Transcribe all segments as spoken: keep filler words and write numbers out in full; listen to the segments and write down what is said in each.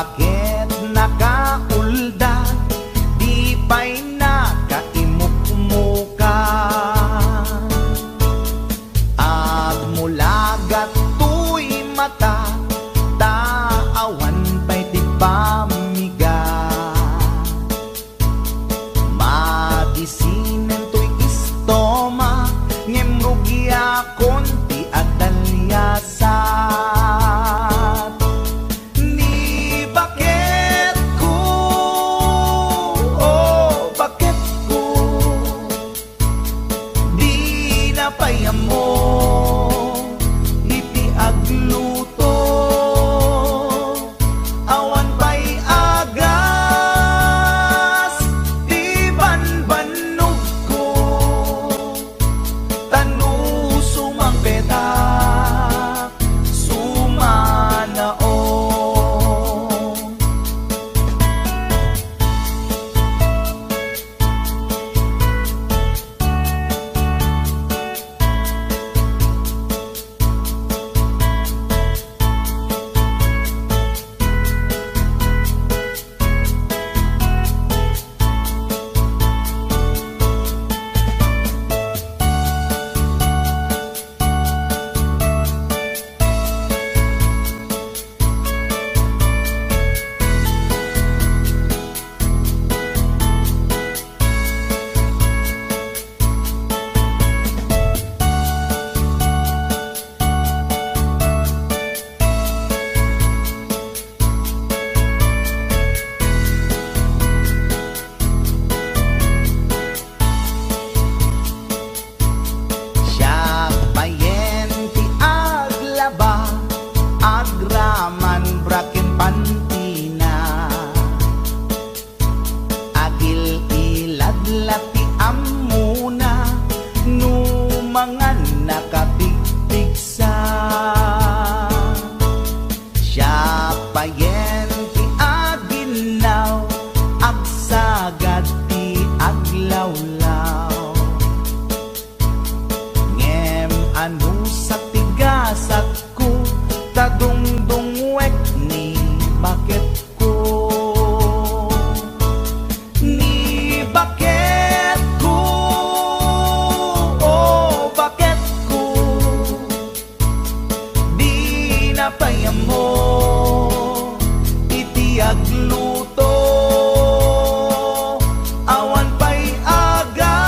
Ket nakaulda, di pay nakaimukmuka. Agmulagat toy mata, ta awan pay ti pammigat. Madisinen toy istomak, ngem rugiakon ti adaliasat. Ni baketko, o baketko, dina pay ammo iti agluto. Awan pay agas ti banbannogko, ta no sumangpetak, sumanaon. Siak payen ti aglaba, agraman bra ken pantina. Agil-ilad la ti ammona, no mangan nakapigpigsa. Siak payen ti aginnaw, agsagad ti aglawlaw. Ngem anusat ti gasatko, ta dungdungwek ni baketko. Ni baketko, o baketko, dina pay ammo iti agluto. Awan pay agas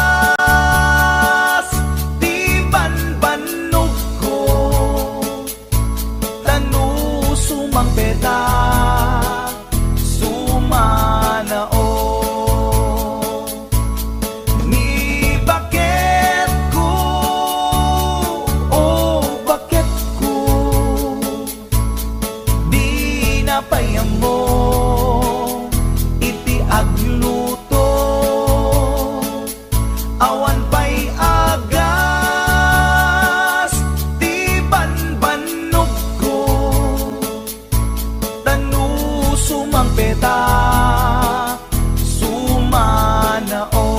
ti banbannogko, ta no sumangpetak, sumanaon. Ni baketko, o baketko, dina pay ammo iti agluto. Awan pay agas ti banbannogko, ta no sumangpetak, sumanaon.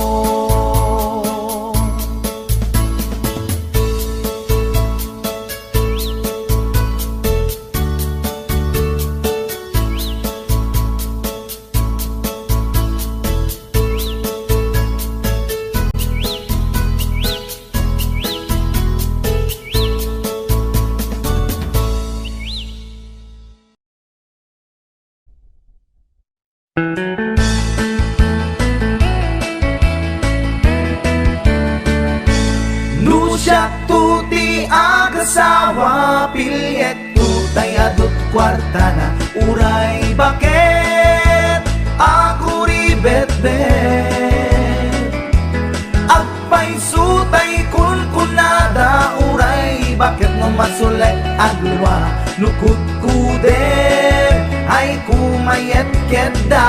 No siakto ti agasawa, piliekto tay adut kuartana, uray baket a kuribetbet. Agpayso tay kunkunada, uray baket no masulek a dua. No kudkudem ay kumayet ketda.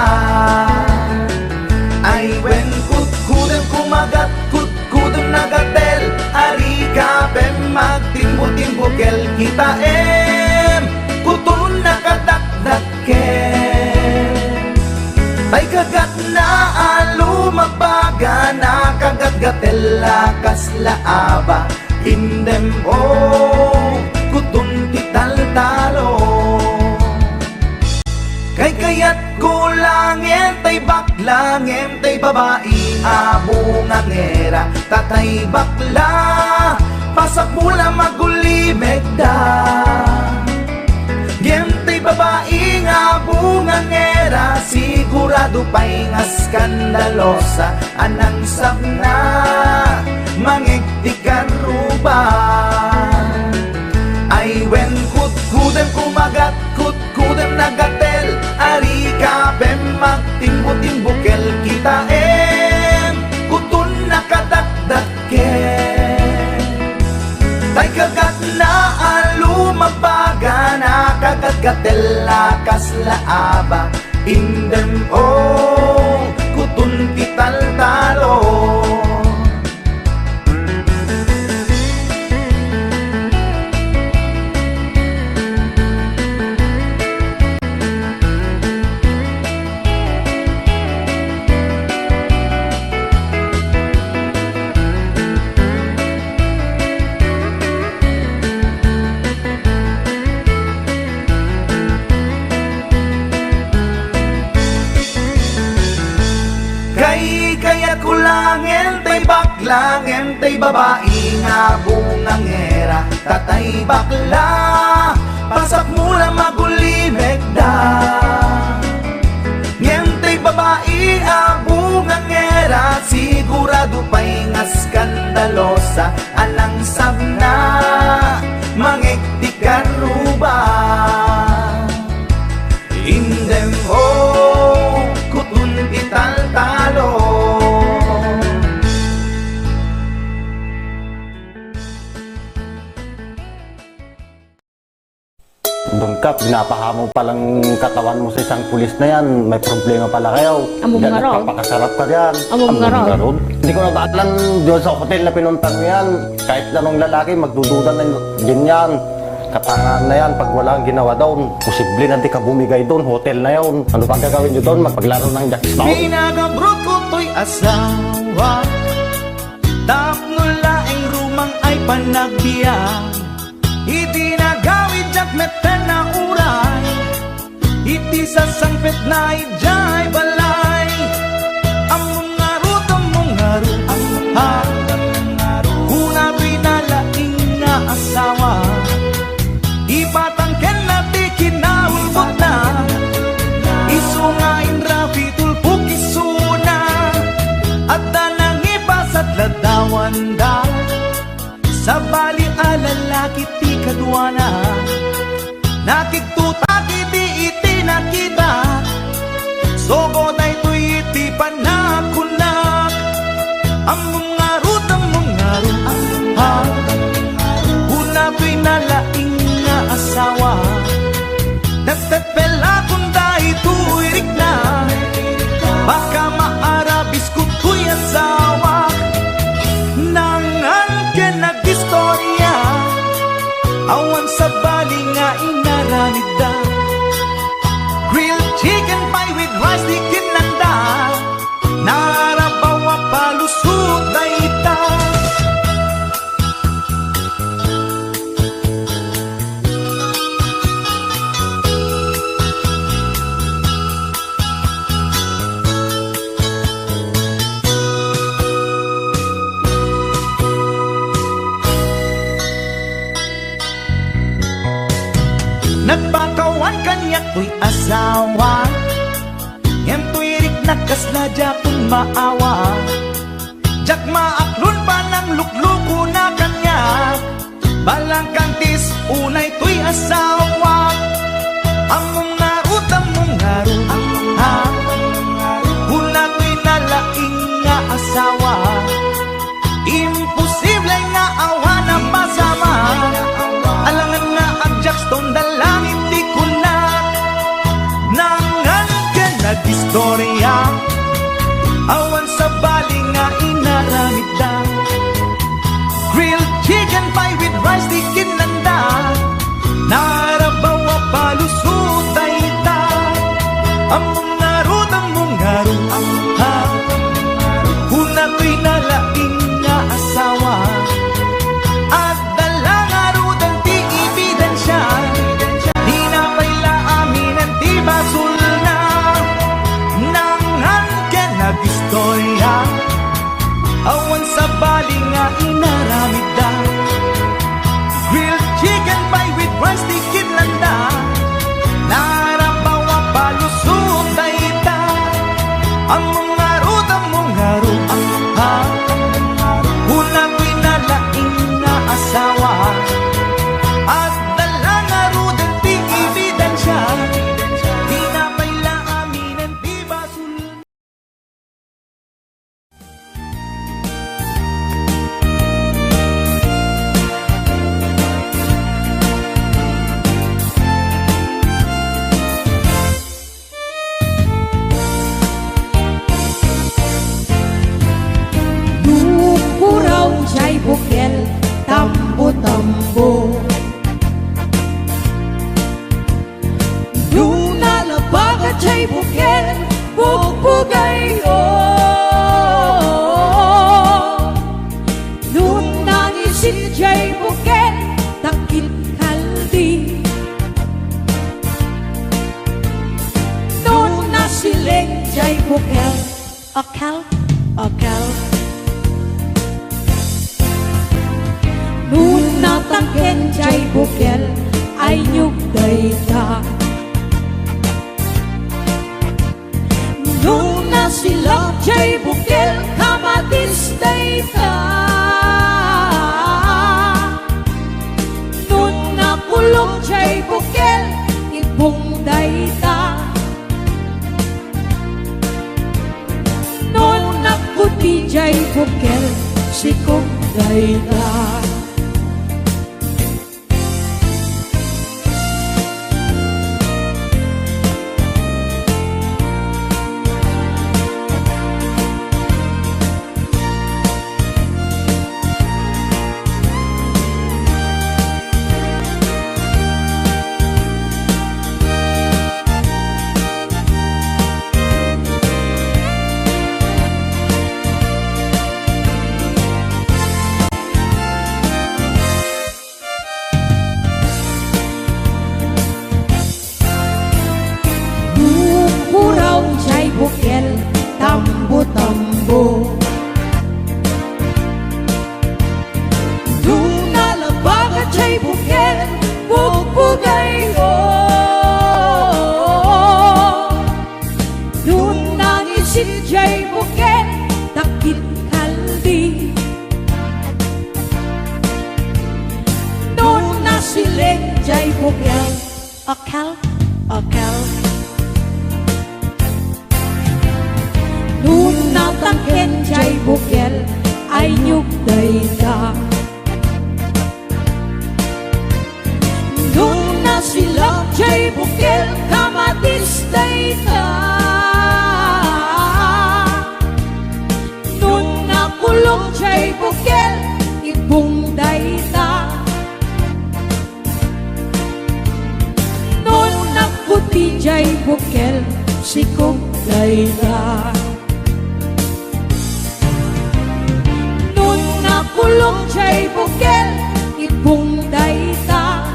Ay wen kudkudem kumagat, kudkudem nagatel, ari ka pem magtimbo-timbo kel kitaem, kuton nakadakdak ken. Tay kagatna a lumagbaga, nakagatgatel a kasla aba, indem o kuton ti taltalo. Ay kayatko la ngem tay bakla, ngem tay babai a bungangera, ta tay bakla, pasakmo la magulimekda. Ngem tay babai nga bungangera, sigurado pay nga skandalosa, a nangsapna, mangeg ti karruba. Ay wen, kudkudem kumagat, kudkudem nagatel, ari ka pem magtimbo-timbo kel kitaem, kutonna kadakdakkel. Tay kagatna a lumabaga, nakagatgatel a kasla aba, indem, oh, kuton ti taltalon. Kay, kayatko la ngem tay bakla, ngem tay babai nga bungangera, ta tay bakla, pasakmo la magulimekda. Ngem tay babai a bungangera, sigurado pay nga skandalosa, a nangsapna, mangeg ti karruba. Indem, oh, kuton ti taltalon. Don Kap, ginapahamo pa lang katawan mo sa isang pulis na yan. May problema pala kayo. Amo nga raw. Nagpapakasarap ka diyan. Amo nga raw. Hindi ko na baalan doon sa hotel na pinuntan mo yan. Kahit anong lalaki, magdududa na din yan. Katangan na yan pag wala ang ginawa doon. Posible na di ka bumigay doon. Hotel na yun. Ano pang gagawin nyo doon? Magpaglaro ng jackstone? Pinagabrot ko to'y asawa. Tapno laeng rumang ay panagbiag. Iti nagawid diak metten a uray. Iti sasangpetna idiay balay. Ammom ngarud, ammom ngarud, ha? Kuna toy nalaing nga asawa. Ipatangkenna ti kinaulbodna. Isu nga inrapi tulpok isuna. Adda nangipasat ladawanda. Sabali a lalaki ti kaduana. Nakigtutak iti iti nakita. Sogo daytoy iti panakunak. Ammom ngarud, ammom ngarud, ha? Kuna toy nalaing nga asawa. Nagtatpelakon daytoy rikna. Baka maarabis ko toy asawa. Nangan ken nag- Istorya, awan sabali nga inaramidda. Grilled chicken pie with rice ti kinnanda. Narabaw a palusot dayta. Nagpakawan kaniak toy asawa, ngem toy rikna kasla diakon maawa. Diak maaklon panangluklukona kaniak. Balangkangtis unay toy asawa. Ammom ngarud, ammom ngarud, ha? Kuna toy nalaing nga asawa. Imposible nga awan a pasama. Alangan nga agjackstone da langit ti kuna. Nangan ken nagistorya. Awan sabali nga inaramidda. Grilled chicken pie with rice ti kinnanda. Narabaw jay bukel, akel, akel. No natangken jay bukel, aynyog dayta. No nasilak jay bukel, kamatis dayta. No nakulong jay bukel, ibong dayta. No naputi jay bukel, sikog dayta. Bukuraw jay bukel, tambo-tambo. No nalabaga jay bukel, bugbugayko. No nangisit jay bukel, dakit kaldi. No nasileg jay bukel, akel, akel. No natangken jay bukel, aynyog dayta. No nasilak jay bukel, kamatis dayta. No nakulong jay bukel, ibong dayta. No naputi jay bukel, sikog dayta. No nakulong jay bukel, ibong dayta.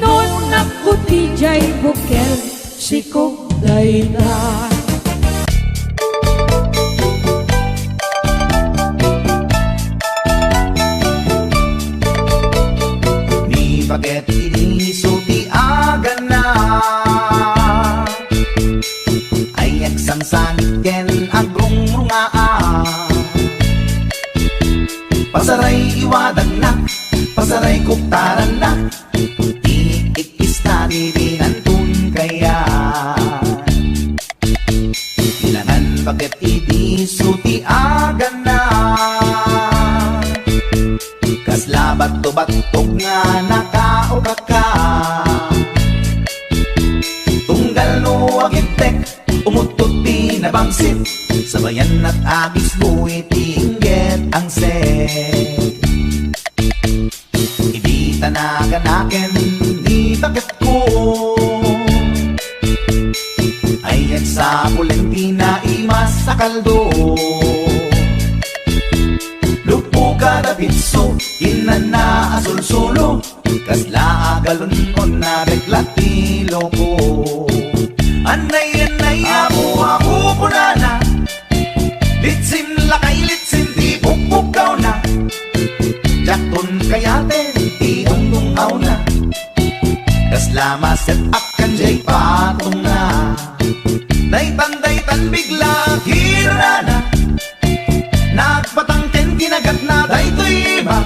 No naputi jay bukel, sikog dayta. Ni paket idi isu ti agana, ay agsangsanit ken agrungrungaa. Pasaray iwadagna, pasaray kuktaranna, ti ikkis na ti binanton kayat. Kailangan paket idi isu ti agana. Kasla batto-battog nga nakaukaka. Tunggal no agibtek, umuttot ti nabangsit. Sabayan at agisbo iti inggit angset. Idi ta naganaken ni baketko, ay agsapulen ti naimas a kaldo. Luppo kada pitso, innanna a sulsulo, kasla a galon-on na rekla ti loko. Annay, annay, apo, apo, kunana, litsin lakay, litsin ti bukbukawna. Diakton kayaten ti dungdung-awna. Kasla maset-ak kan jay patongna. Daytan, daytan bigla kirana. Nagpatangken kinagatna daytoy ima.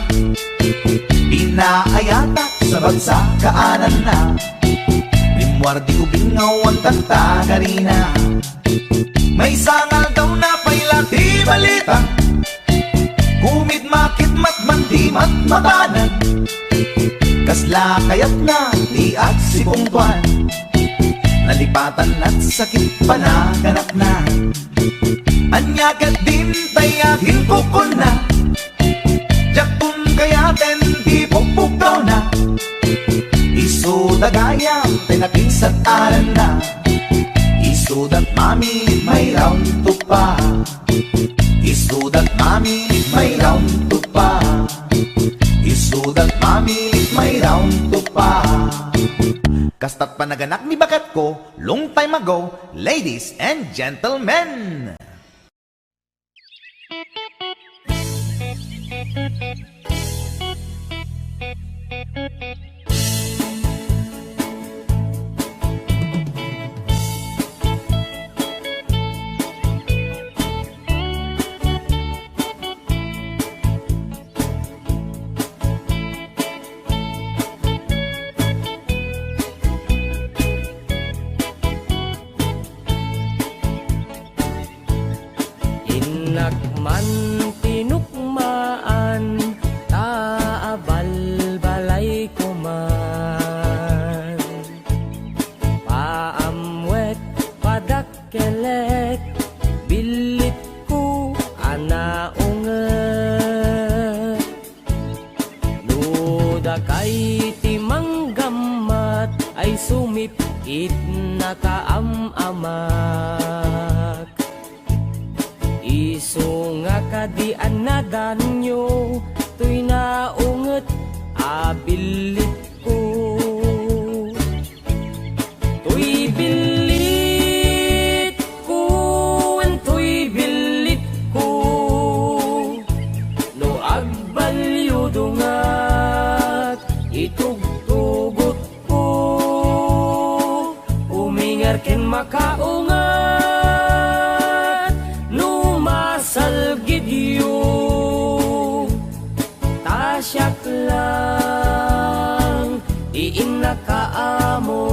Pinaayatak sa bagsa kaananna. Rimmuar di ubing nga awan tagtagarina. Maysa nga aldaw napay la ti balita. Kumidmakidmat man ti matmatanan. Kasla kayatna ti agsipungtoan. Nalipatan at sakit panaganakna. Ania ket dintay a ginkukunna. Diakton kayaten ti bukbukawna. Isuda gayam ti napinsat aranna. Isuda mami may round to pa. Isuda mami may round to pa. Isuda mami may round to pa. Kasta't panaganak ni baketko, long time ago, ladies and gentlemen. Innak man tinukmaan, ta abalbalayko man. Paamwek, padakkelek, billitko a naunget. No dakay ti manggammat ay sumipkit nakaam-amak. Isu nga kadi a nadanyo toy naunget a billitko. Toy billitko, wen toy billitko. No agbalyo dungat, itugtugotko. Umingar ken makaungat, no masalgidyo. Ta siak lang ti innaka a amo.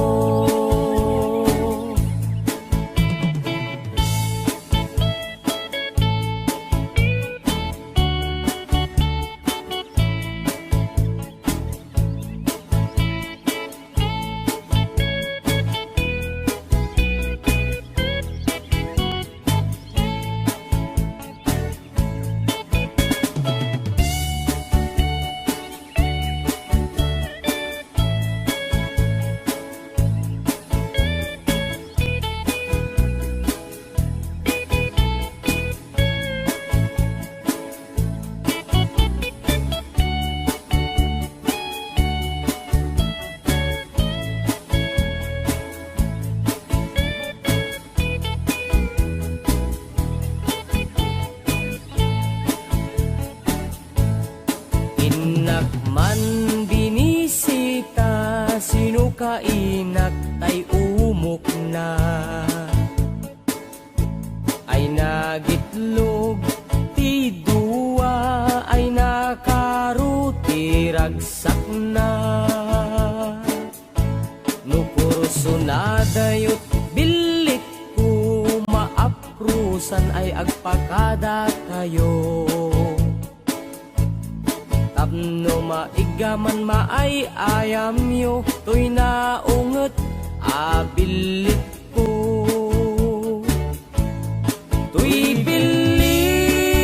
Innak man binisita, sino ka inak tay umokna? Ay nagitlog ti dua, ay nakaro ti ragsakna. No kursunadayot billitko, maaprusan ay agpakadatayo. Tapno maiggaman maay-ayamyo, toy naunget a billitko. Toy billitko,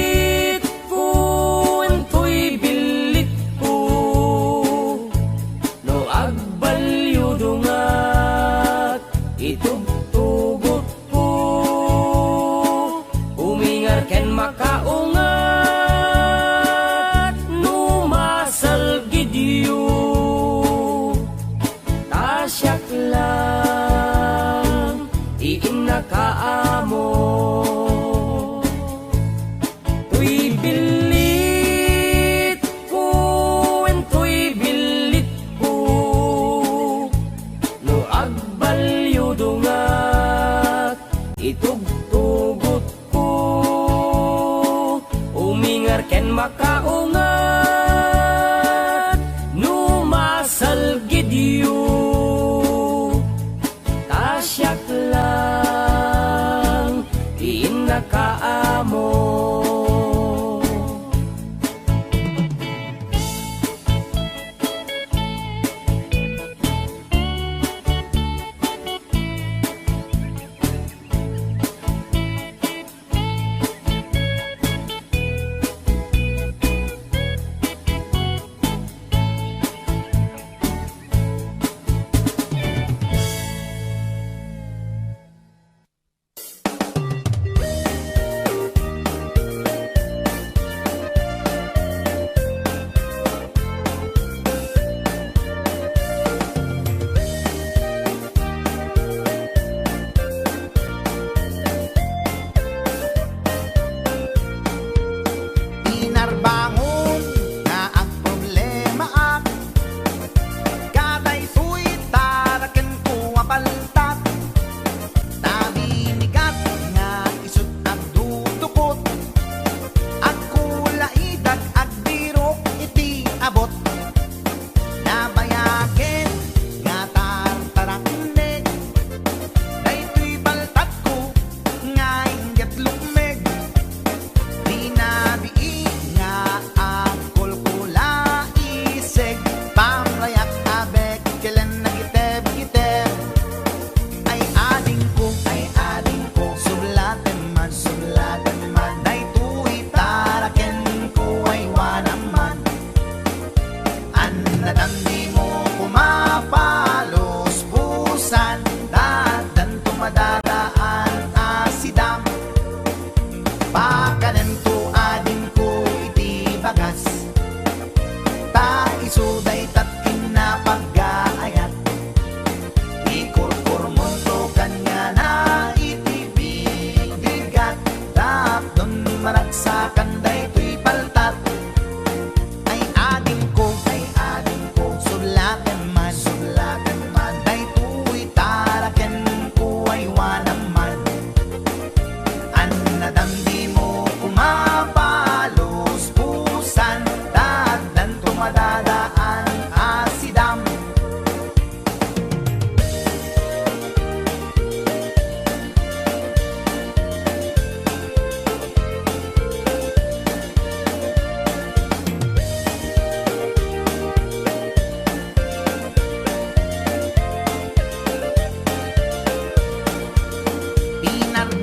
wen toy billitko. No agbalyo dungat, itugtugotko. Umingar ken makaungat, no masalgidyo. Ta siak lang ti innaka a amo. Toy billitko, wen toy billitko. No agbalyo dungat, itugtugotko. Umingar ken makaungat, no masalgidyo. Ta siak lang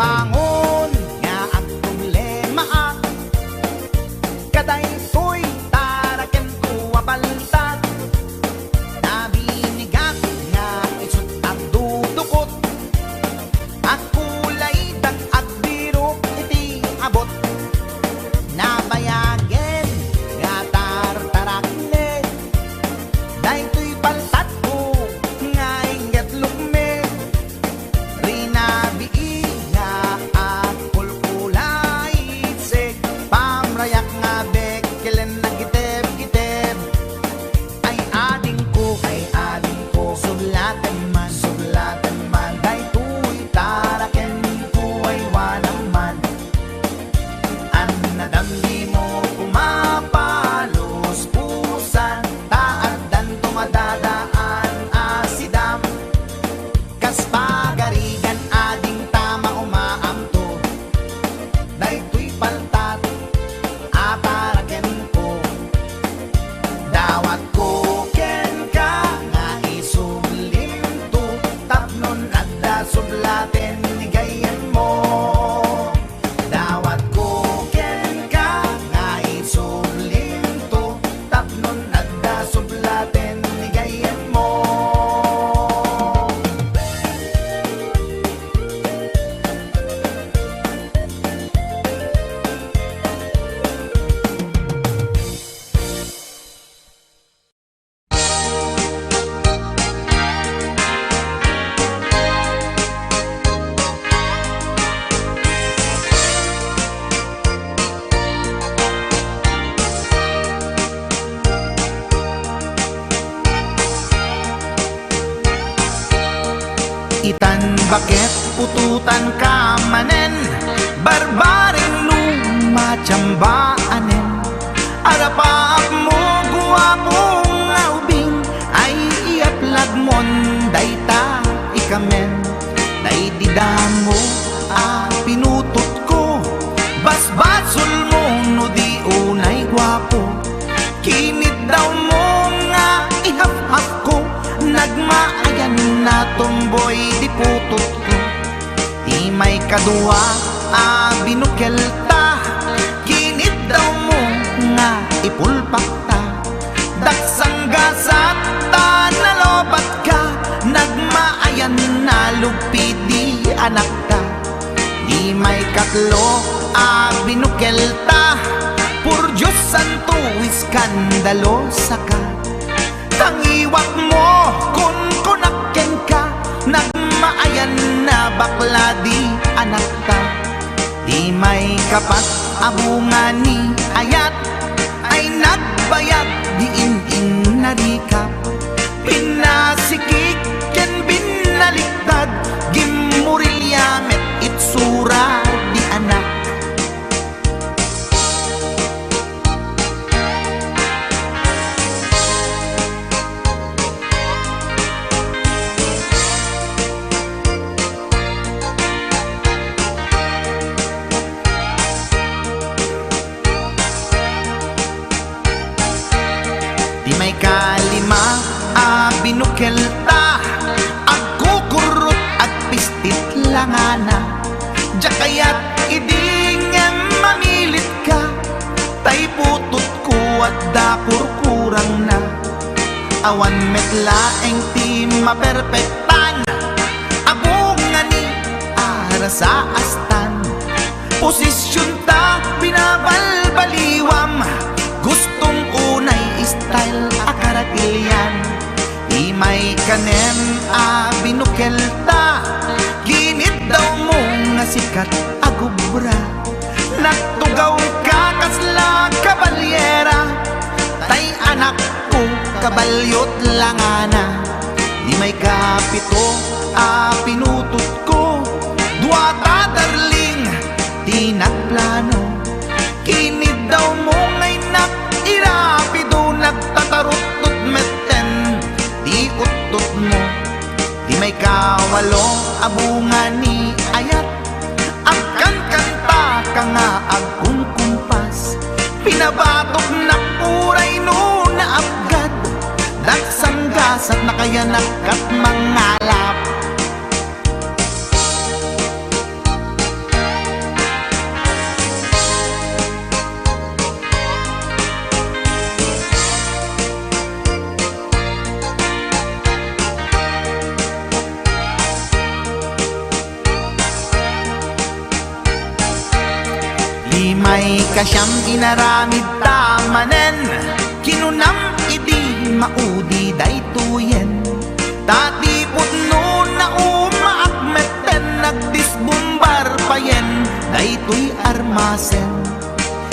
Bangon nga agproblemaak kadaytoy tarakenko a paltat. Nabinigak nga isut' agdudukot, agkulaydak agbirok iti abut. Nabayagen nga tartaraknek daytoy paltatko nga inget lukmek. Rinabii nga agkulkulaysek, pamrayak nga bekkelen nagitebgiteb. Ay adingko, ay adingko, sublatem man, sublatem man, daytoy tarakenko ay wanam man. Annadam dimo kumapaluspusan, ta addanto madadaan a sidam. Kas pagarigan adingta maumaamto daytoy paltat a tarakenko. Dawatko kenka nga isublimto tapno adda sublaten ni gayyemmo. Dawatko kenka nga isublimto tapno adda sublaten ni gayyemmo. Itan baket putotanka manen, barbareng no matiambaanen. Arapaapmo, guapo nga ubing, ay iaplagmon dayta ikamen. Daydi damo a pinutotko, basbasolmo no di unay guapo. Kiniddawmo nga ihafhafko, nagmaayan a tomboy di putotko. Ti maikadua a binukelta, kiniddawmo nga ipulpakta. Daksanggasat ta nalobatka, nagmaayan a lugpi di anakta. Ti maikatlo a binukelta, purdiossanto, iskandalosaka. Tangiwakmo, kunkunak kenka, nagmaayan a bakla di anakta. Ti maikapat a bunga ni ayat ay nagbayag di in-innarikap. Pinnasikig ken binnaliktad, gimmurilya met itsura di anak. Ti maikalima a binukelta, agkukurrot, agpistit langana. Diak kayat idi ngem mamilitka, ta iputotko adda kurkurangna. Awan met laeng ti maperpektan a bunga ni arasaastan. Posisionta binabalbaliwam, gustom unay style a karatilian. Ti maikanem a binukelta, giniddawmo nga sikat a gubra. Nagtugawka kasla kabalyera, tay anakko, kabalyot langana. Ti maikapito a pinutotko, dua ta darling ti nagplano. Kiniddawmo nga innak, irapido, nagtataruttot metten ti uttotmo. Ti maikawalo a bunga ni ayat, agkankantak nga agkunkumpas. Pinabatoknak uray no naapgad, daksanggasat nakayanak kat mangalap. Kasiam inaramidta manen, kinunam idi maudi daytoyen. Ta ti pudno naumaak metten, nagdisbumbar payen daytoy armasen.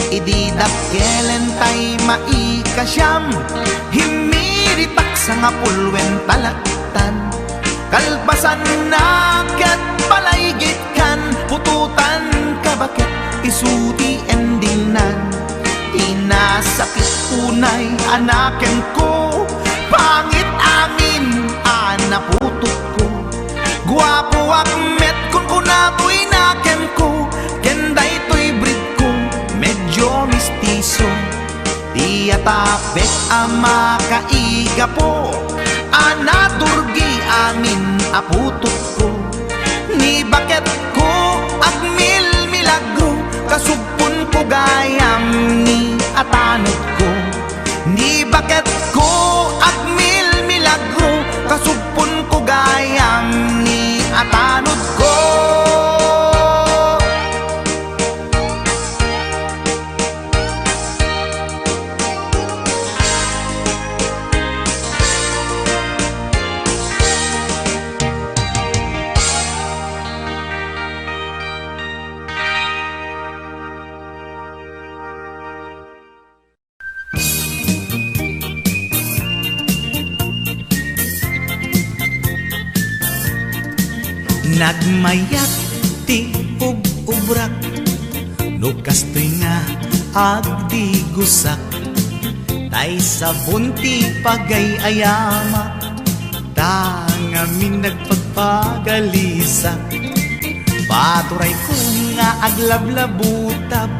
Idi dakkelentay maikasiam, himmiritak sangapulwen talaktan. Kalpasanna ket palaygitkan, putotan ka baket, isu ti endingnan. Ti nasakit unay a nakenko, pangit amin a naputotko. Guapoak met, kunkunatoy nakenko, ken daytoy breedko, medyo mestizo. Ti atapek a makaigapo, a naturgi amin a putotko. Ni baketko agmilmilagro, kasugponko gayam ni atanodko. Ni baketko agmilmilagro, kasugponko gayam ni atanodko. Nagmayat ti ub-ubrak, no kastoy nga agdigosak, tay sabon ti pagay-ayamak, ta ngamin nagpagpagalisak. Paturayko nga aglablabutab,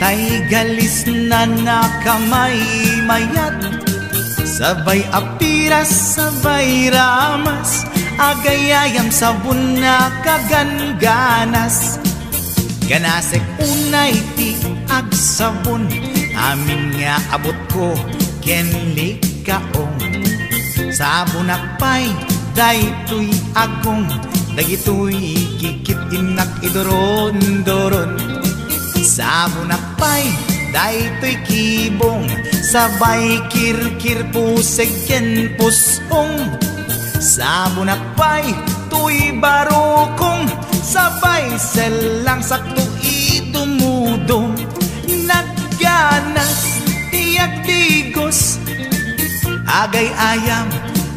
tay galisnan a kamaymayat. Sabay a piras, sabay ramas, agayayam sabon a kagangganas. Ganasek unay ti agsabon, amin nga abutko ken likaong. Sabonak pay daytoy agong, dagitoy kikit-innak iduron-duron. Sabonak pay daytoy kibong, sabay kirkir, puseg ken pusong. Sabonak pay toy barukong, sabay sellang sakto idumudong. Nagganas ti agdigos, agay-ayam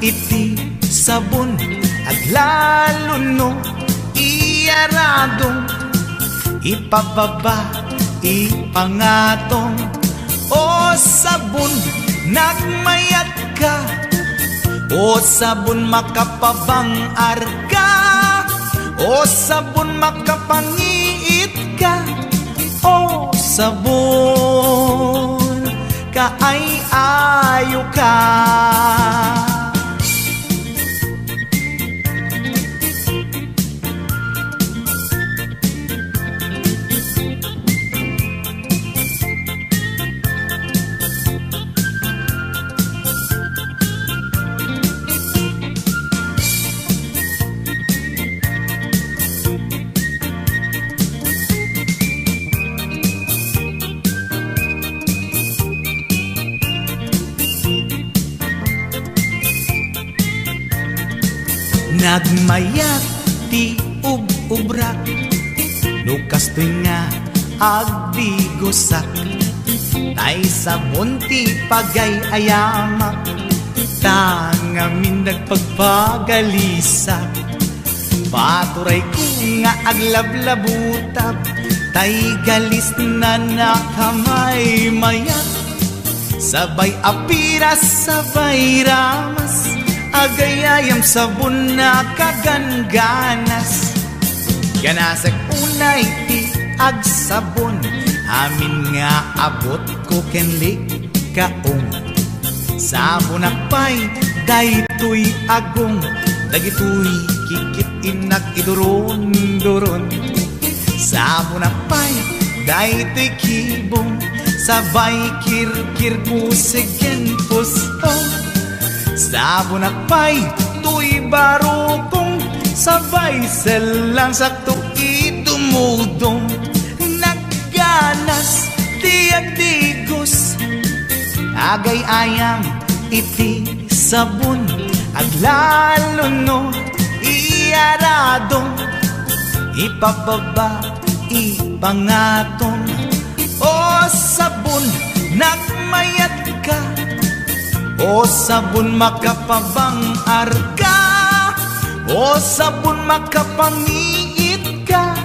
iti sabon, aglalo no iyaradong, ipababa, ipangatong. O sabon, nagmayatka. O sabon, makapabang-arka. O sabon, makapangiitka. O sabon, kaay-ayoka. Nagmayat ti ub-ubrak, no kastoy nga agdigosak, tay sabon ti pagay-ayamak, ta ngamin nagpagpagalisak. Paturayko nga aglablabutab, tay galisnan a kamaymayat. Sabay a piras, sabay ramas, agayayam sabon a kagangganas. Ganasek unay ti agsabon, amin nga abutko ken likaong. Sabonak pay daytoy agong, dagitoy kikit-innak iduron-duron. Sabonak pay daytoy kibong, sabay kirkir, puseg ken pusong. Sabonak pay toy barukong, sabay sellang sakto idumudong. Nagganas ti agdigos, agay-ayam iti sabon, aglalo no iyaradom, ipababa, ipangatom. O sabon, nagmayatka. O sabon, makapabang-arka. O sabon, makapangiitka.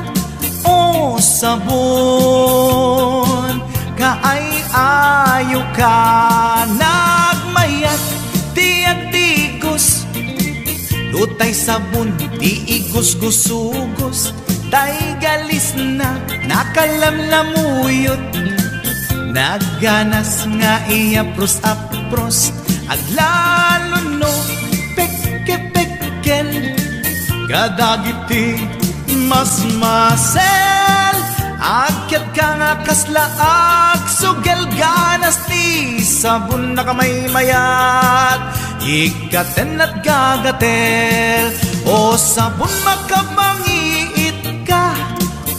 O sabon, kaay-ayoka. Nagmayat ti agdigos, no tay sabon ti igusgusugos, tay galisna nakalamlamuyot, nagganas nga iyapros-apros, aglalo no pekke-pekkel kadagiti masmasel. Agyatka nga kasla agsugel, ganas ti sabon, nakamaymayat, ikkaten at gagatel. O sabon, makapangiit ka.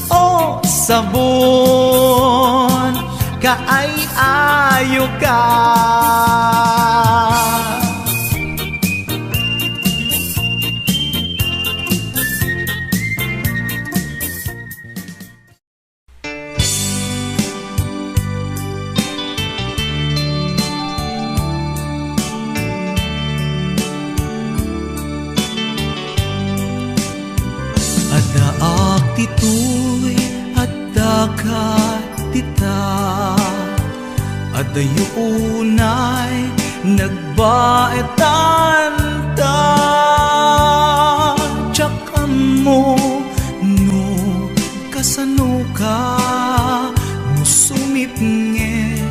O sabon, kaay-ayoka. Addaak ditoy, addaka dita. Adayo unay nagbaetan ta. Diak ammo no kasanoka, no sumipnget,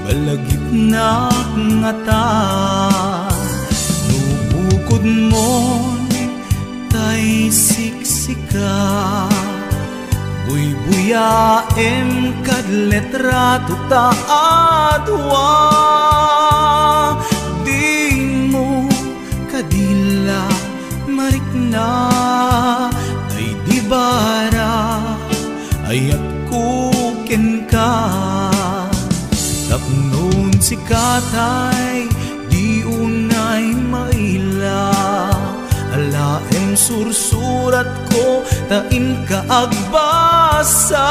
malagipnak ngata. No bukodmon tay siksika, buybuyaem kad letrato ta a dua. Dimo kadi la marikna, ay di bara ayatko kenka. Tapnon sika tay di unay maila, alaem sursuratko ta inka agbasa.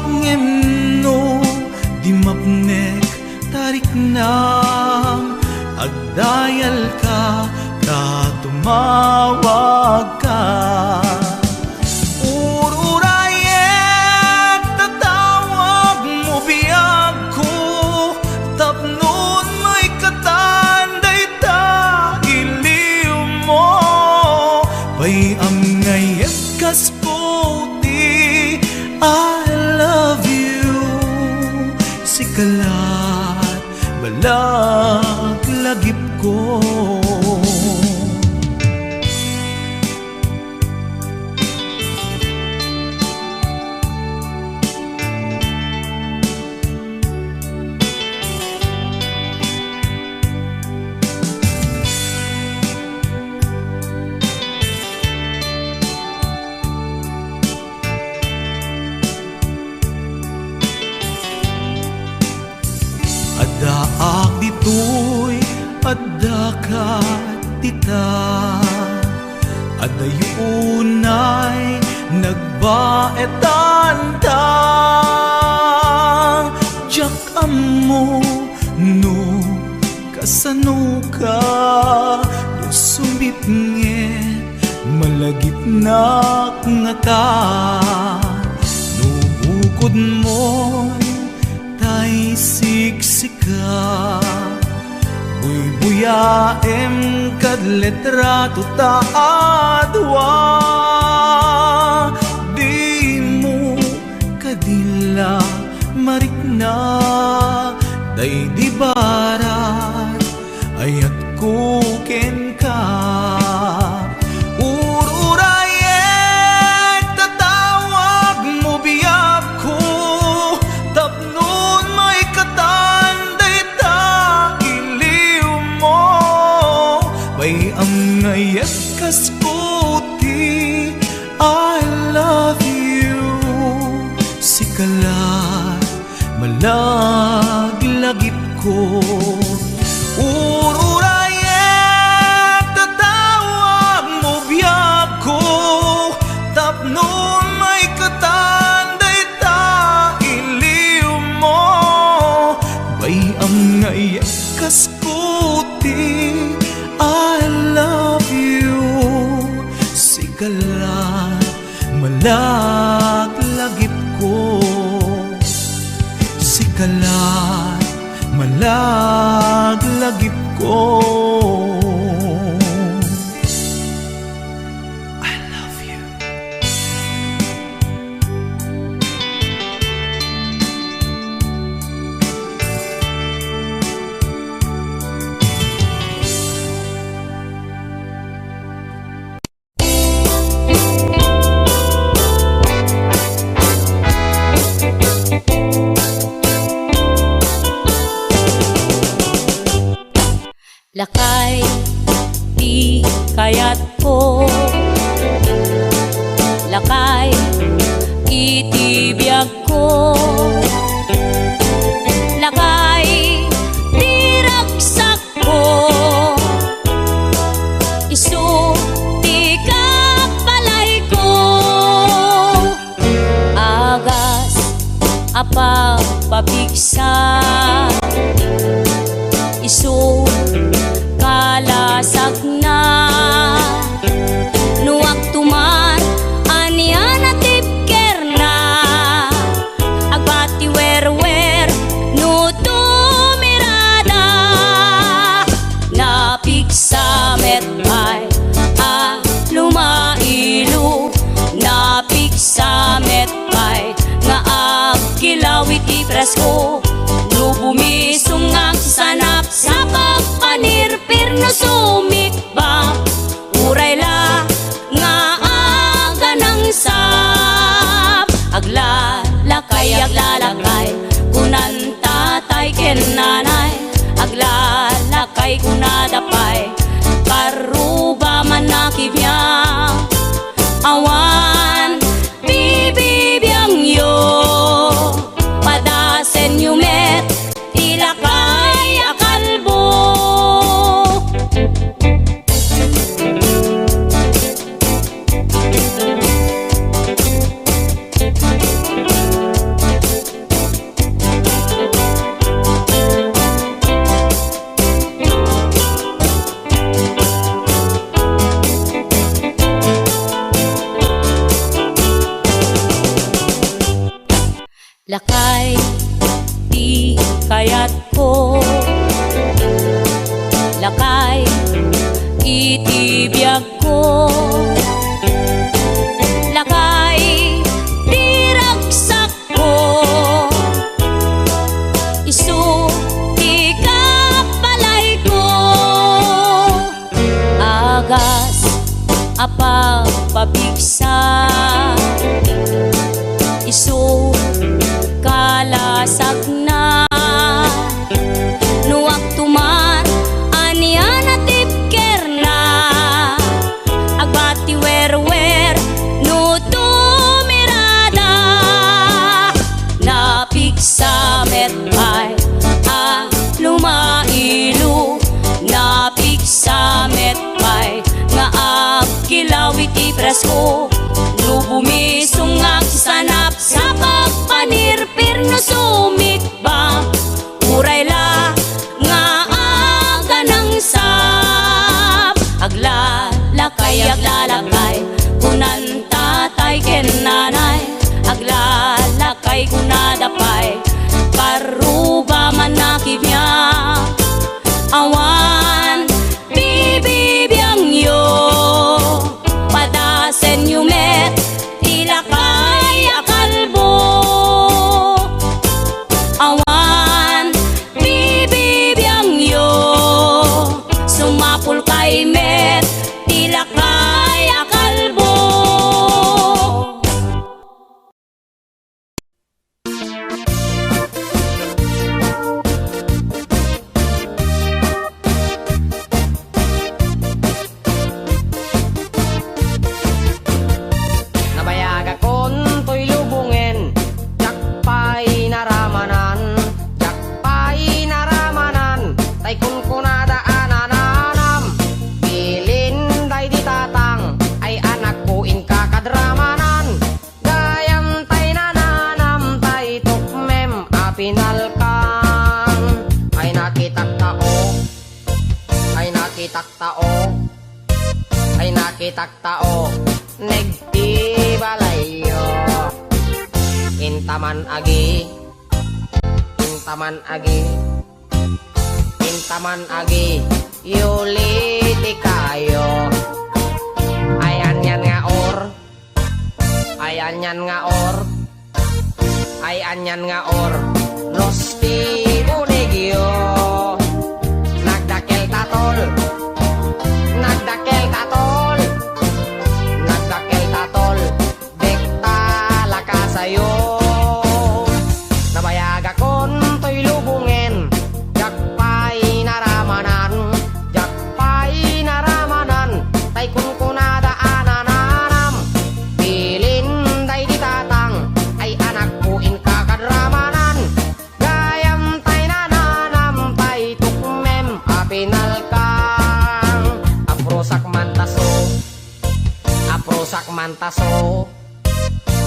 Ngem no di mapnek, ta riknam, agdayalka ta tumawagka. Ururayek ta tawagmo biagko, tapnon maikatan dayta iliwmo. Pay-am nga iyegkasko ti I love you, sika la balaklagipko. Addaak ditoy, addaka dita. Adayo unay nagbaetan ta. Diak ammo no kasanoka, no sumipnget, malagipnak ngata. No bukodmon tay siksika, buybuyaem kad letrato ta a dua. Dimo kadi la marikna, daydi barat ayatko kenka. Ururayek ta tawagmo biagko, tapnon maikatan dayta iliwmo. Pay-am nga iyegkasko ti I love you, sika la ko. Ururayek, tatawagmo biagko, tapno maikatan dayta iliwmo. Bay-am nga iyekkasko ti I love you. Sika la, malaglagipko. Sika la, malaglagipko. I love you. Lakay ti kayatko, lakay iti biagko, lakay ti ragsak ko, isu ti kabalayko. Agas a pagpapigsa, isu kalasagna. No agtuman, ania ti ibkerna? Agbati werwer no tumirada. Napigsa met pay a lumailo, napigsa met pay nga agkilaw iti presko. No bumisong nga agsanapsap, agpanirpir no sumikbap, uray la nga aganangsap. Aglalakay, aglalakay, kunan tatay ken nanay. Aglalakay, kunada pay, parruba man a kibiang. Awan bibibiangyo, padasenyo met ti lakay a kalbo. Lakay ti kayatko, lakay iti biagko, lakay ti ragsakko, isu ti kabalayko. Agas a pagpapigsa, isu kalasagna. No agtuman, ania ti ibkerna? Agbati werwer no tumirada. Napigsa met pay a lumailo, napigsa met pay nga agkilaw iti presko. No bumisong nga agsanapsap, agpanirpir no sumikbap, uray la nga aganangsap. Aglalakay, aglalakay, kunan tatay ken nanay. Aglalakay, kunada pay, parruba man a kibiang. Awan bibibiangyo, padasenyo met ti lakay a kalbo. Awan bibibiangyo, sumapulkay met ti lakay a kalbo. Nabayagakon toy lubongen, diak pay naramanan, diak pay naramanan. taktao, ay nakitaktao, nagtibalayyo. Intaman agi, intaman agi, intaman agi, yuli ti kayo. Ay anian nga or, ay anian nga or, ay anian nga or, no sti unegyo. Nagdakkel tatol, nagdakkel tatol, nagdakkel tatol, dek ta lakasayo. Nabayagakon toy lubongen, diak pay naramanan, diak pay naramanan, tay kunkunada a nananam. Bilin daydi tatang, ay anakko, inka kad ramanan. Gayam tay nananam, tay tukmem a pinalkang. Aprusak mantaso, aprusak mantaso,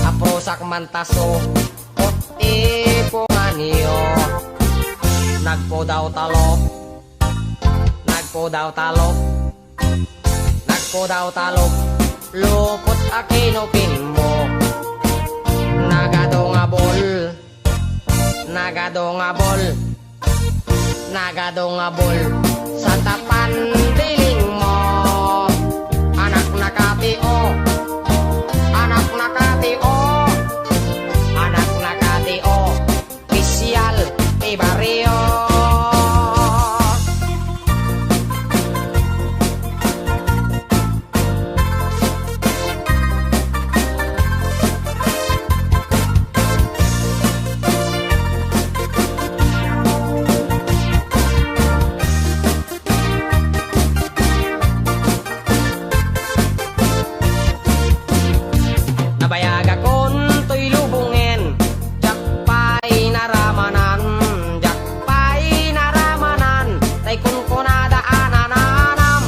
aprusak mantaso, ot ipunganyo. Nagpudaw talok, nagpudaw talok, nagpudaw talok, lupot a kinukimmo. Nagado nga bol, nagado nga bol, nagado nga bol, santa pandiling mo. Anak na katio, anak na katio, anak na katio, opisyal ti barrio. Nabayagakon toy lubongen, diak pay naramanan, diak pay naramanan, tay kunkunada a nananam.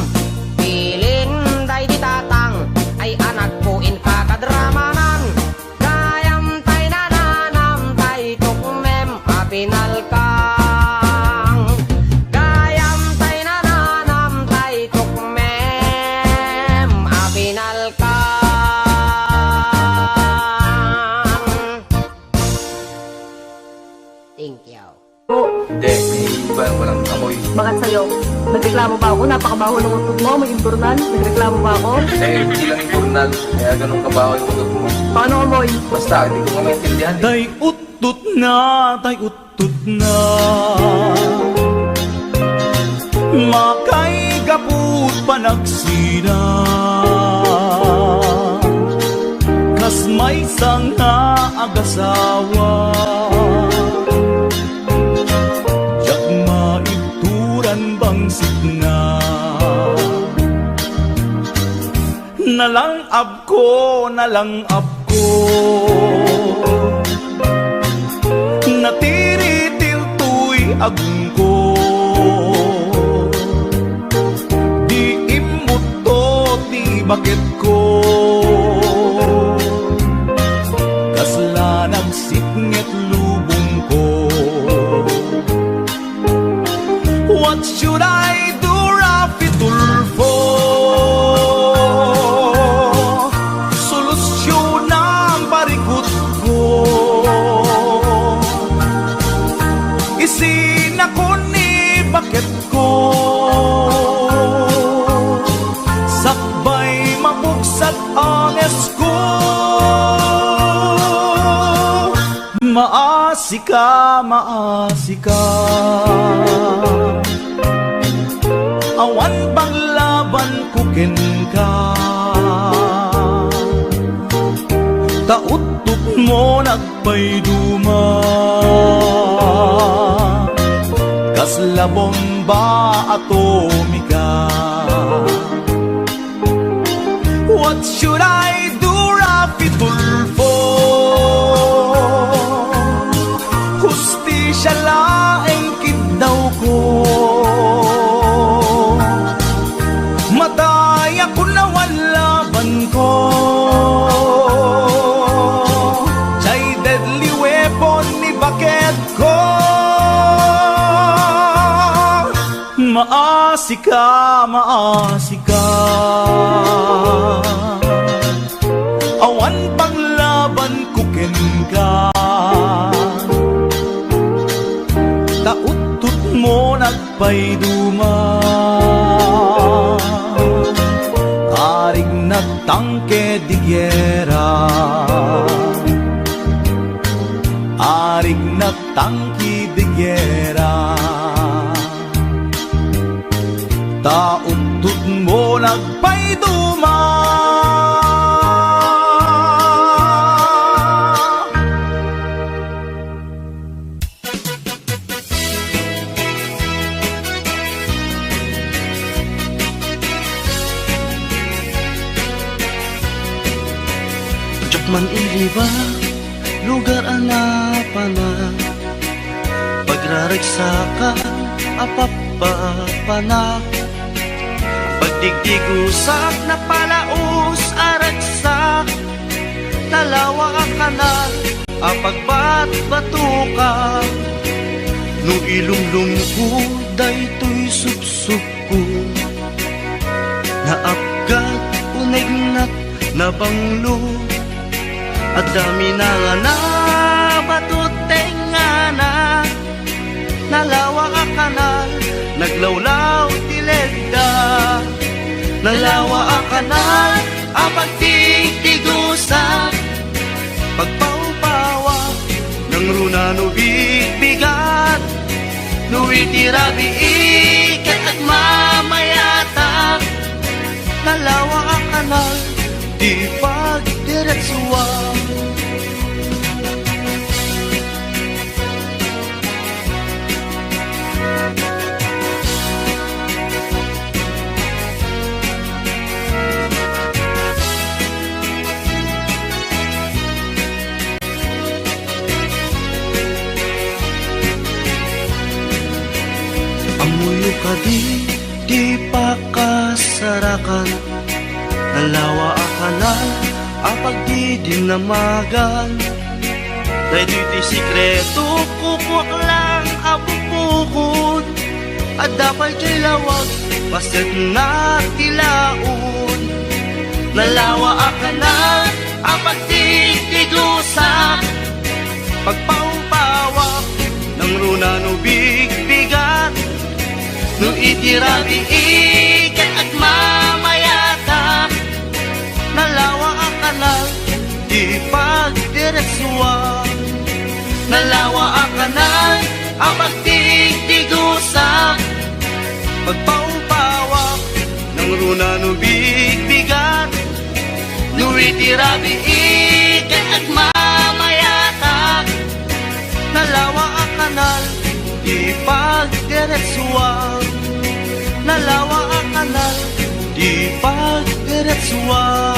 Bilin daydi tatang, ay anakko, inka kad ramanan. Gayam tay nananam, tay tukmem a pinalkang. Gayam tay nananam, tay tukmem a pinalkang. Thank you. Hindi, may iba, walang amoy. Bakit sa'yo? Nagreklamo ba ako? Napakabaho ng utot mo, may imburnal. Nagreklamo ba ako? Eh, hindi lang imburnal. Kaya ganun kabaho yung utot mo. Paano amoy? Basta, hindi ko nga maintindihan eh. Tay uttot na, tay uttot na. Makaigapu't panagsina. Kas maysa nga agasawa. Diak maibturan bangsit na. Nalangabko, nalangabko. Natiritil toy agongko. Di imbutto ti baketko. Kasla nagsipnget lubongko. What should I do, Rafi Tulfo? Solusyonam parikutko. Isinakon ni baketko. Sakbay mapugsat ang esko. Maasika, maasika. Awan panglabanko kenka. Ta uttot mo nagpayduma. Kasla bomba atomika. What should I do, Rafi Tulfo? Hustisya laeng kiddawko. Matayakon awan labanko. Jay deadly weapon ni baketko. Maas Sika, maasika, awan panglabanko kenka. Ta utotmo nagpayduma. Arignak tangke di gera. Arignak tangke di gera. Ta utotmo nagpayduma. Diak man iliba, lugar a napanak. Pagraragsakan a pappapanak. Pagdigdigusak, napalaos a ragsak. Nalawa a kanal a pagbatbatukan. No ilumlomko daytoy supsupko, naapgat, unegnat, nabanglo. Adda minangana, bato tengngana. Nalawa a kanal, naglawlaw ti ledda. Nalawa a kanal a pagdigdigusak, pagpaupawak, nangruna no bigbigat. No iti rabii ket agmamayatak, nalawa a kanal ti pagdiretsuan. Ammoyo kadi ti pakasarakan? Nalawa a kanal a pagdidinnamagan. Daytoy ti sekreto, kukuak lang a bukbukod. Adda pay ti lawag, paset na ti laod. Nalawa a kanal a pagdigdigusak, pagpaupawak, nangruna no bigbigat. No iti rabii ket agmamayatak, nalawa a kanal ti pagdiretsuan. Nalawa a kanal a pagdigdigusak, pagpaupawak, nangruna no bigbigat. No iti rabii ket agmamayatak, nalawa a kanal ti pagdiretsuan. Nalawa a kanal ti pagdiretsuan.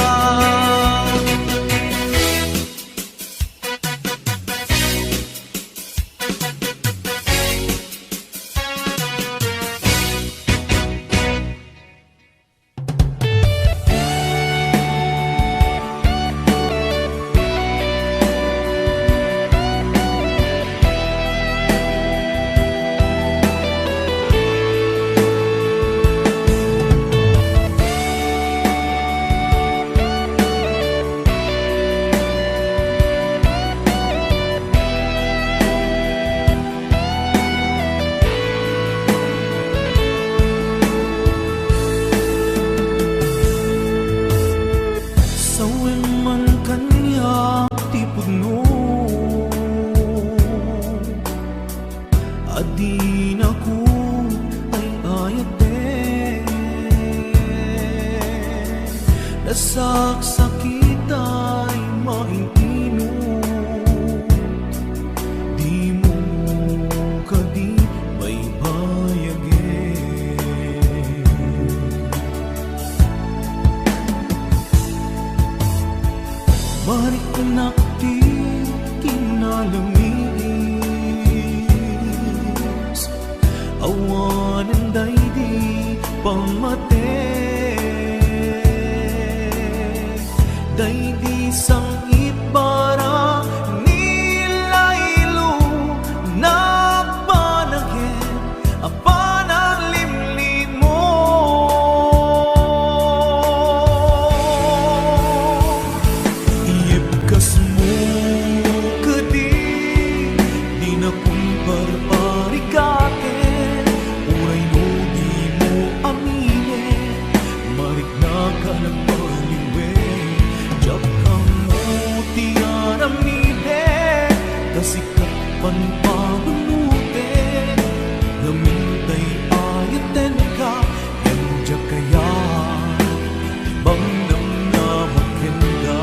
Sawen man kaniak ti pudno a dinako ay-ayaten. Nasaksakit ay maintinot. Dimo kadi baybayagen. Mariknak ti kinalamiis. Awanen daydi pamate. Daydi sang-it bara ni Laylo, nabanagen a panaglimlimo. Nagmaliwen, diak ammo ti aramiden, ta sika panpanunoten, ngamin tay ayatenka, ngem diak kayat ti mangnamnama kenka.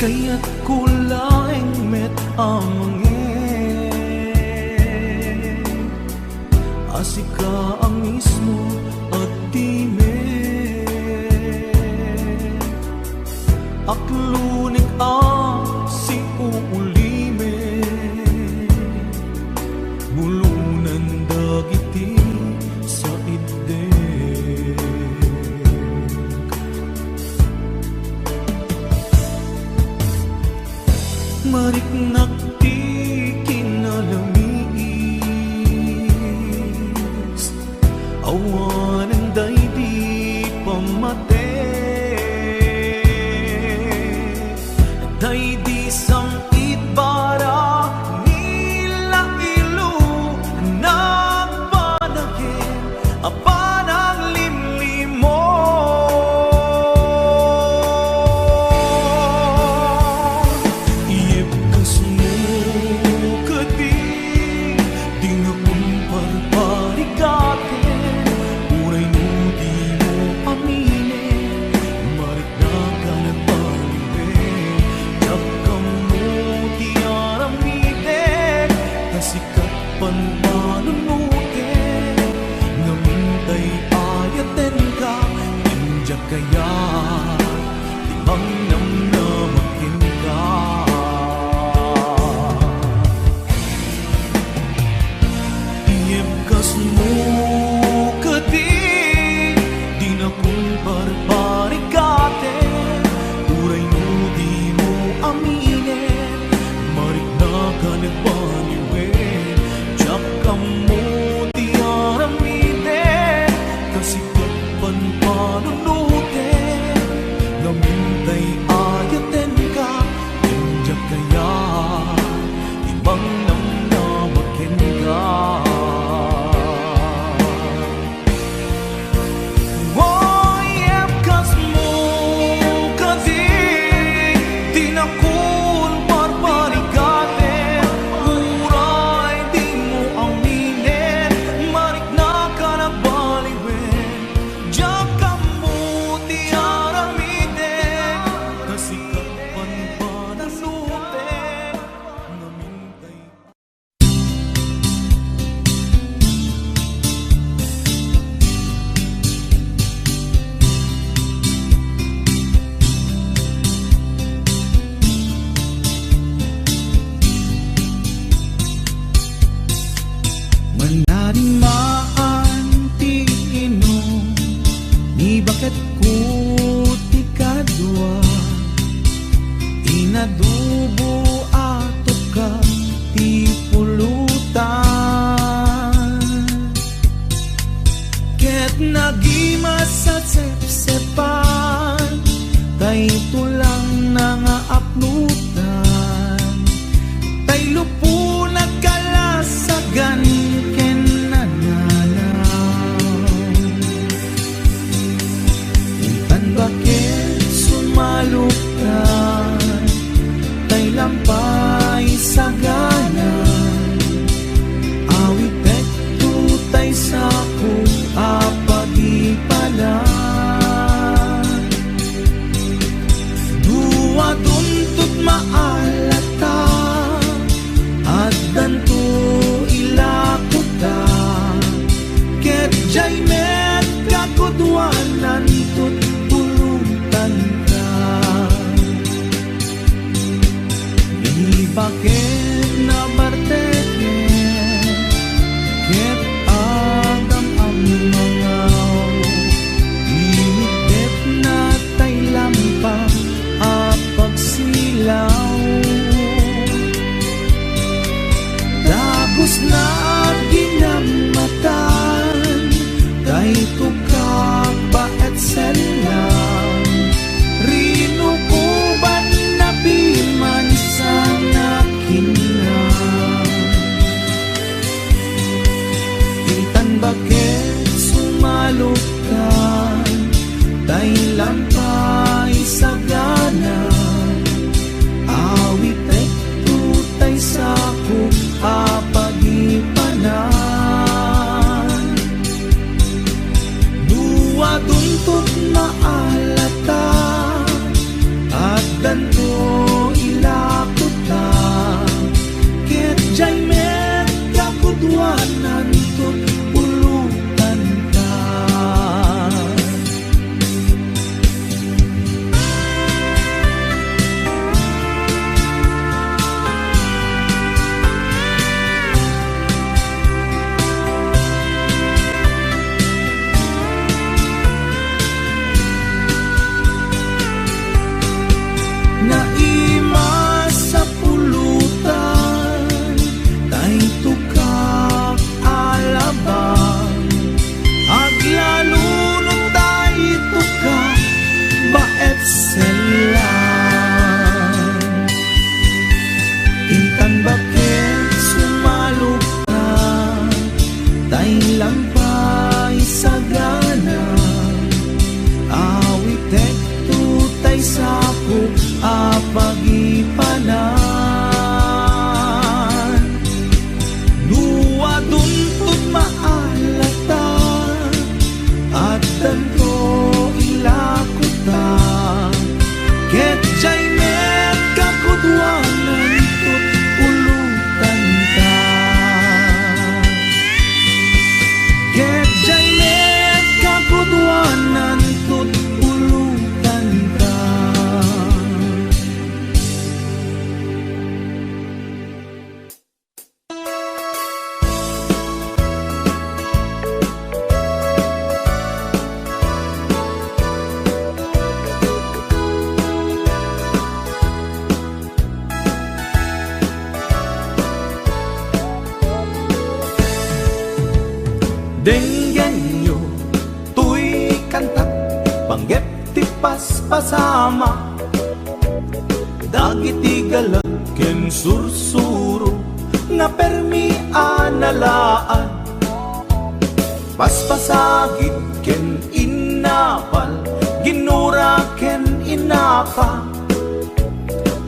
Kayatko laeng met a mangibaga a sika a mismo a ti met. Aklunek a siuulimek, bulonen dagiti saiddek. Mariknak ti kinalamiis, awanen daydi pammatek. Daydi sam-it, bara, nila-ilo, nagpanagen a pananglimlimon. Iyebkasmo kadi, dinakon parparigaten, uray no dimo aminen, mariknak a nagmaliwen, diak ammo ti aramiden, ta sika panpanunoten, ngamin tay ayatenka, ngem diak kayat ti mangnamnama kenka. Iyebkasmo kadi, dinakon parparigaten, uray no dimo aminen, mariknak a nagmaliwen, diak ammo ti aramiden, ta sika panpanunoten, ngamin tay ayatenka, ngem diak kayat ti mangnamnama kenka. Iyebkasmo kadi, dinakon parparigaten, uray dimo aminen, mariknak a nagmaliwen, diak ammo ti aramiden, ta sika panpanunoten, ngamin tay Manarimmaan ti inum ni baketko ti kadua, inadubo a tukka ti pulutan. Ket nagimas a sepsepan, tay tulangna nga apnutan, tay lupo nagkalasagan ken nananaw. Intan baket sumaluktan, tay lampay sagana. Pusna aginammatan, tay tukak baet sellang, rinukoban na piman sana kinna. Intan baket sumaluktan, tay lampay sagana, awitek tay sakop a pagipanan. No adunto ti maalata, addanto ilakota, ket diay met kakuduananto pulotanta. Naimas a pulutan, tay tukak a labang, aglalo no tay tukak baet sellang. Intan baket sumaluktan, tay lampay sagana, awitekto tay sakop a pagipanan. No adunto ti maalata, addanto ilakota, ket diay met kakuduananto pulotanta. Ket diay met kakuduananto pulotanta. Denggenyo toy kantak, panggep ti paspasama. Dagiti galag ken sursuro nga permi a nalaad. Paspasagid ken innapal, ginura ken innapa.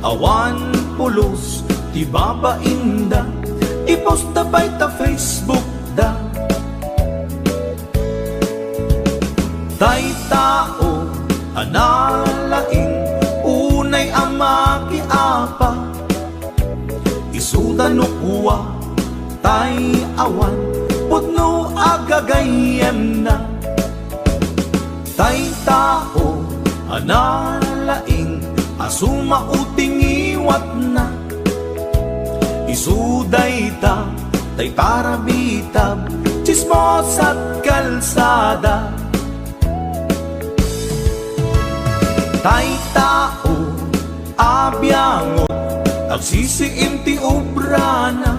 Awan pulos ti babainda, i-post da pay ta Facebook da. Tay tao a nalaing unay a makiapa, isuda no kua tay awan pudno a gagayyemna. Tay tao a nalaing a sumao ti ngiwatna, isu dayta tay parabitab, tsismosat kalsada. Tay tao a biangot, agsisiim ti obrana.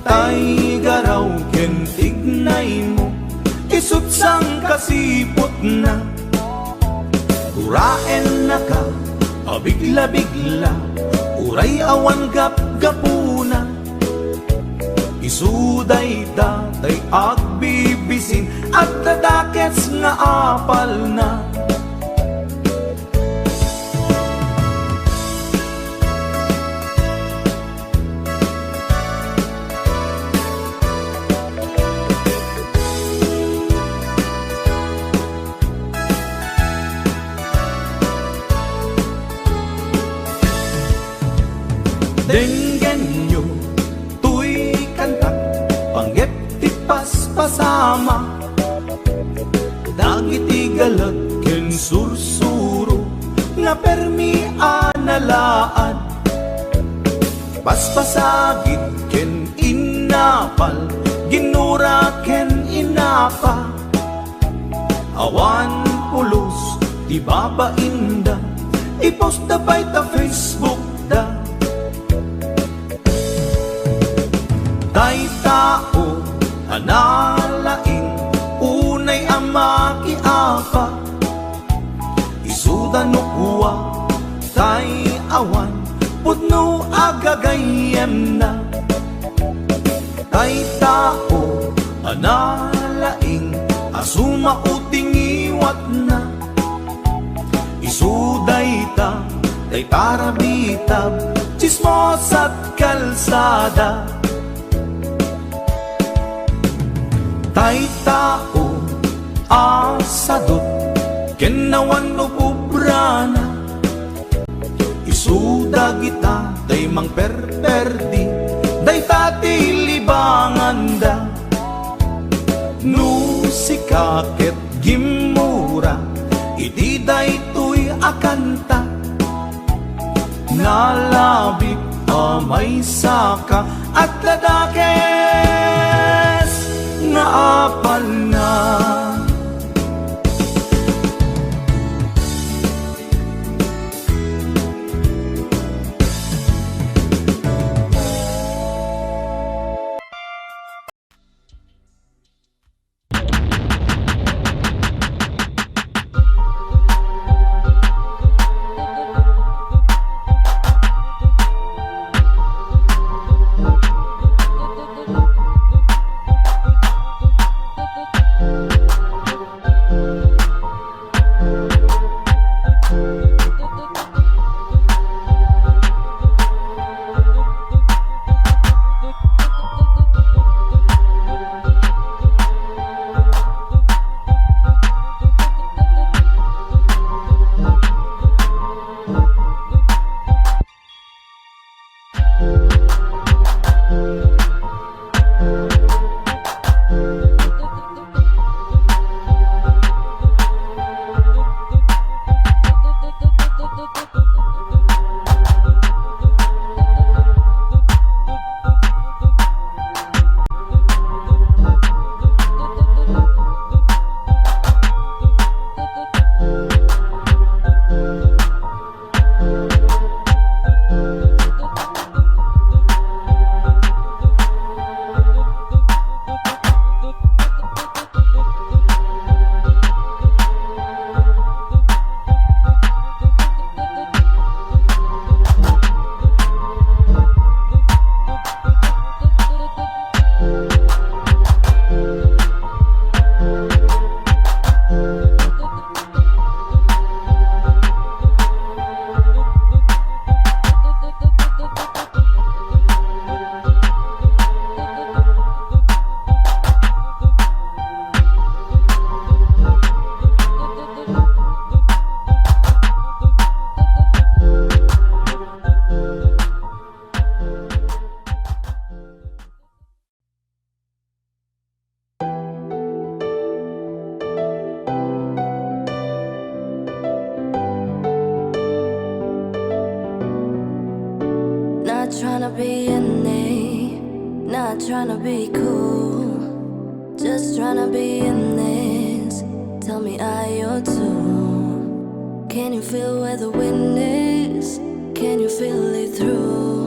Tay garaw ken tignaymo, isut' sangkasiputna. Guraennaka a bigla-bigla, uray awan gapgapuna. Isu dayta tay agbibisin, adda dakes nga apalna. Denggenyo toy kantak, panggep ti paspasama. Dagiti galag ken sursuro nga permi a nalaad. Paspasagid ken innapal, ginura ken innapa. Awan pulos ti babainda, i-post da pay ta Facebook da. Nalaing unay a makiapa, isuda no kua tay awan pudno a gagayyemna. Tay tao a nalaing a sumao ti ngiwatna, isu dayta tay tarabitab, tsismosat kalsada. Tay tao a sadut ken awan no pubrana, isu dagita tay mangperperdi, dayta ti libanganda. No sika ket gimmura iti daytoy a kanta, nalabit a maysaka, adda dakes nga apalna. Not tryna be any, not tryna be cool, just tryna be in this. Tell me, are you too? Can you feel where the wind is? Can you feel it through?